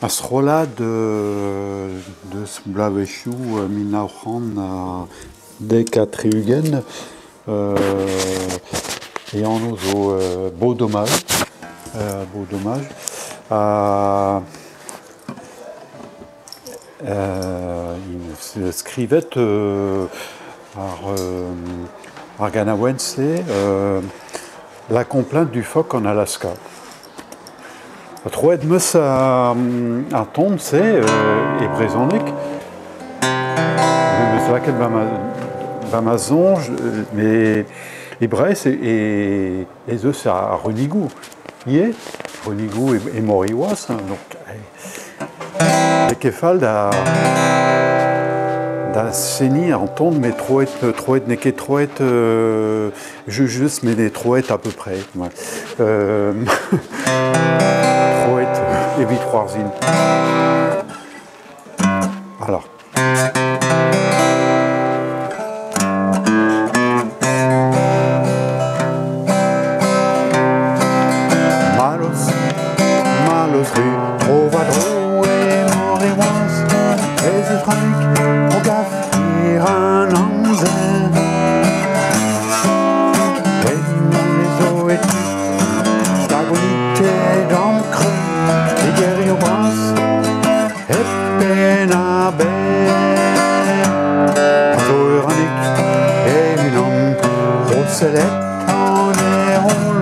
Ar strollad deus bloavezhioù 1970 e anv zo Beau Dommage, Beau Dommage ha int skrivet ar ganaouenn-se La complainte du phoque en Alaska. Troet 'm eus ar ton-se e brezhoneg. Me 'meus lakaet ba ma soñj met e Breizh ez eus ar runigoù ivez, runigoù e Moriwaz donc n'eo ket fall da seniñ an ton met troet troet n'eo ket troet just met eo troet à peu près. Troet evit c'hoarzhin. Alors. Mallozh, mallozh ru, tro war dro emañ re wazh. Ez eus rank o gav hir an amzer. Sellet an errol,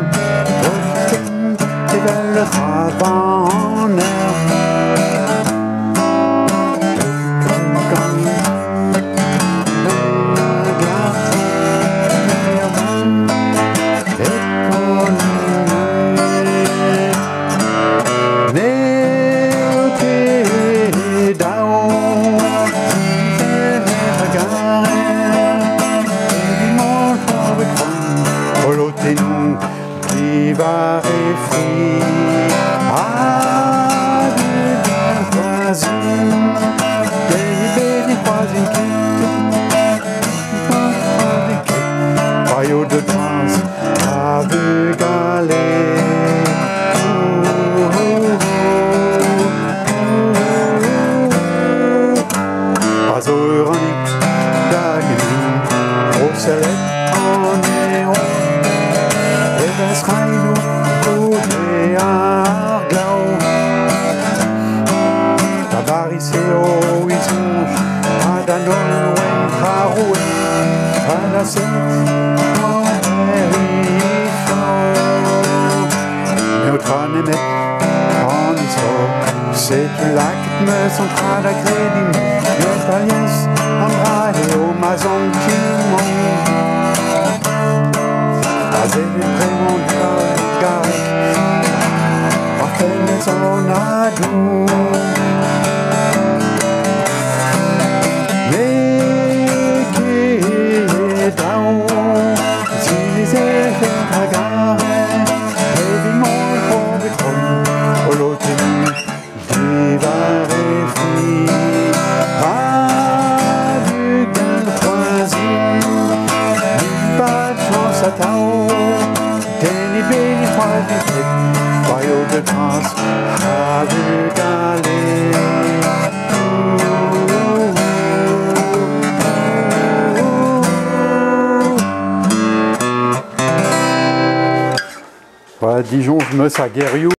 evel ur c'habaner. Setu lakaet 'meus an tra da grediñ met alies an dra eo ma santimant. Azevet bremañ garreg war fenez an adoù. N'eo ket dav zilezel a garen evit mont c'hoari o lotenniñ diwar e fri. A-du c'hoarzhin, pas chañs atav, den ebet ne c'hoarzhin ket, paeo de bras a vugale. Voilà, Dijon, je me sa gerioù.